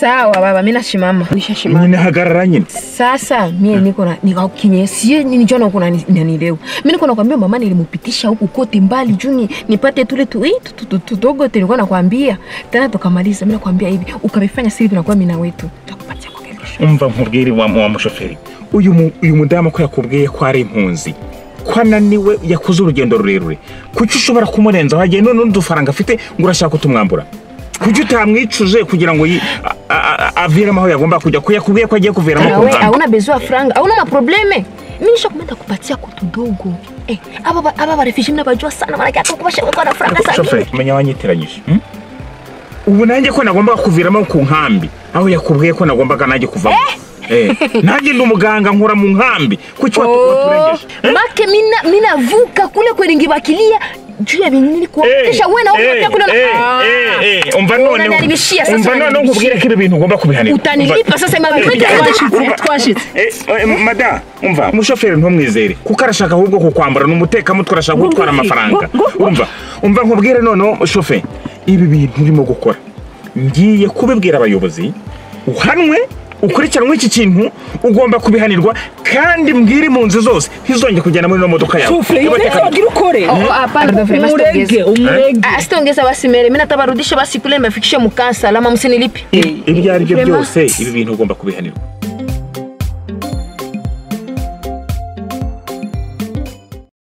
Sawa baba, mimi nashimama. Nishashimama. Nyine hagarara nyine. Sasa mimi niko na nikakinye si nijona uko nanielewa. Mimi niko nakwambia mama nilimupitisha huku kote mbali juni nipate tule tu tudogo nilikuwa nakwambia. Tena tukamaliza. Mimi nakwambia hivi ukabifanya siri tunakuwa mimi na wetu. Tutakupatia kwa kesho. Umva nkubwire wa mushoferi. Uyu mudamu ko yakubwiye ko ari impunzi. Ko ananiwe yakoze urugendo rurerure. Kuki ushobora kumurenza wagiye none n'udufaranga afite ngo urashaka kutumwambura? Kuki utamwicuje kugira ngo aviremo aho yagomba kujya ko yakubwiye ko agiye kuviramo ku nkambi? Hauna besoin franga, hauna ma probleme. Mimi nishakumenda kupatia kutudogo. Aba ba refugee mnabajua sana maana yake kubasha kwa na franga sana. Shoferi, menya wanyitiranyije. Ubu nanjye ko nagomba kuviramo ku nkambi aho yakubwiye ko nagombaga nanjye kuvamo. Nanjye ndi umuganga nkora mu nkambi kuki waturengeje? Make mina vuka kule kweningibakilia juu ya binini kwa kisha wewe na wewe kule na umva none umva none nkubwire ko ibi bintu ugomba kubihanirwa utanilipa sasa mabiki twashitse. Mada umva umushoferi ntumwizere kuko arashaka ahubwo kukwambura n'umuteka mutwe arashaka gutwara amafaranga. Umva nkubwire none shoferi ibi bintu urimo gukora ngiye kubibwira abayobozi uhanwe ukurikiranwe iki kintu ugomba kubihanirwa kandi mbwire impunzi zose ntizongere kugenda muri no modoka yawe. Asitongeza basi mere mimi natabarudisha basi kule nimefikisha mukansa lama msinilipi. Ibyo ari byo byose ibi bintu ugomba kubihanirwa.